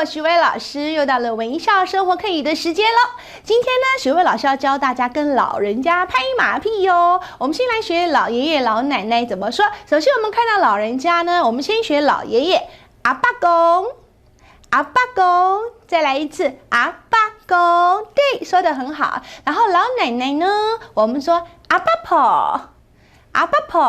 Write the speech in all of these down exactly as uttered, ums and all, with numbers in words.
徐薇老师又到了微笑生活客语的时间了。今天呢，徐薇老师要教大家跟老人家拍马屁哟。我们先来学老爷爷老奶奶怎么说。首先，我们看到老人家呢，我们先学老爷爷，阿伯公，阿伯公，再来一次，阿伯公。对，说得很好。然后老奶奶呢，我们说阿伯婆，阿伯婆，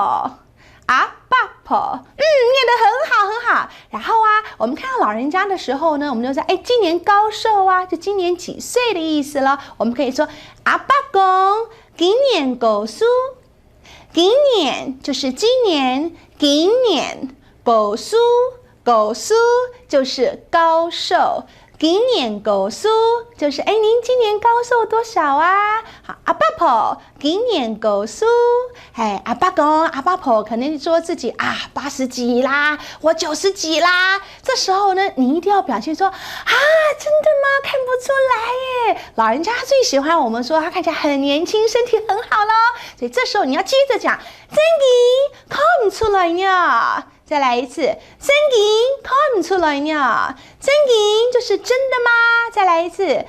阿伯婆。嗯，念得很好，很好。然后啊，我们看到老人家的时候呢，我们就说，哎，今年高寿啊，就今年几岁的意思了。我们可以说，阿伯公，今年高寿。今年就是今年，今年，高寿，高寿就是高寿。今年高寿就是，哎，您今年高寿多少啊？好，阿伯婆，今年高寿。哎，阿伯公、阿伯婆可能说自己啊，八十几啦，或九十几啦。这时候呢，你一定要表现说，啊，真的吗？看不出来耶。老人家最喜欢我们说他看起来很年轻，身体很好咯。所以这时候你要接着讲，真个看不出来呢。再来一次，真个看不出来呢。真个就是真的吗？再来一次，真个。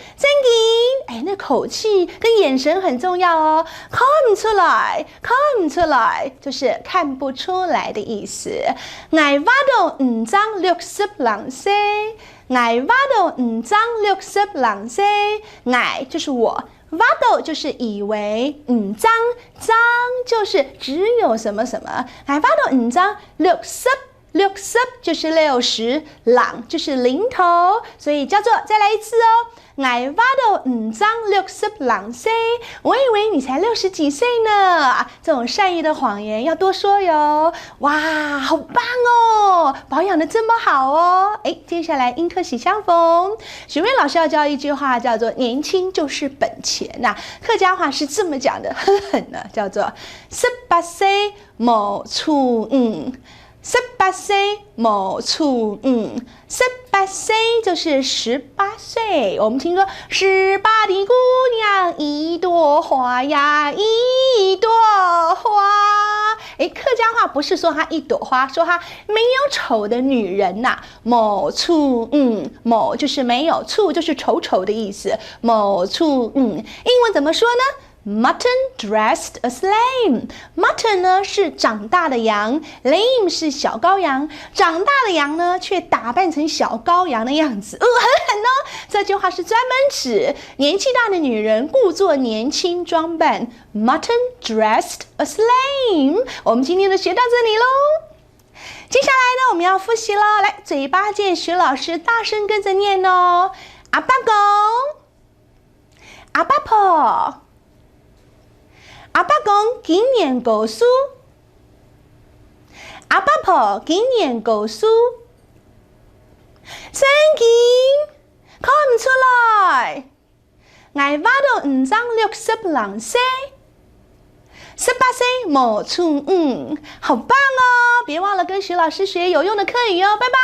哎，那口气跟眼神很重要哦。看不出来，看不出来，就是看不出来的意思。𠊎話到你正六十零歲，𠊎話到你正六十零歲。𠊎就是我，話到就是以為，你正，正就是只有什么什么。𠊎話到你正六十，六十就是六十，零就是零頭，所以叫做，再来一次哦。 𠊎話到你正六十零歲，我以為你才六十幾歲呢。這種善意的謊言要多說喲。哇，好棒哦，保養得這麼好哦。哎，接下來英客喜相逢，徐薇老師要教一句話，叫做「年輕就是本錢」呐。客家話是這麼講的，很狠呢，叫做「十八歲無初五」。 十八歲無初五，十八歲就是十八歲。我們聽說十八的姑娘一朵花呀，一朵花。哎，客家話不是說她一朵花，說她沒有醜的女人呐。無初五，無就是沒有，初就是醜醜的意思。無初五，英文怎麼說呢？ Mutton dressed as lamb。Mutton呢是長大的羊，lamb是小羔羊。長大的羊呢，卻打扮成小羔羊的樣子，呃，很狠哦。這句話是專門指年紀大的女人故作年輕裝扮。Mutton dressed as lamb。我們今天就學到這裡嘍。接下來呢，我們要複習嘍。來，嘴巴借徐老師大聲跟著念哦。阿伯公， 阿伯婆，阿伯公今年高壽？阿伯婆今年高壽？聖經，看毋出來。𠊎話到你正六十零歲，十八歲無初五。好棒哦！別忘了跟徐老師學有用的客語哦，拜拜。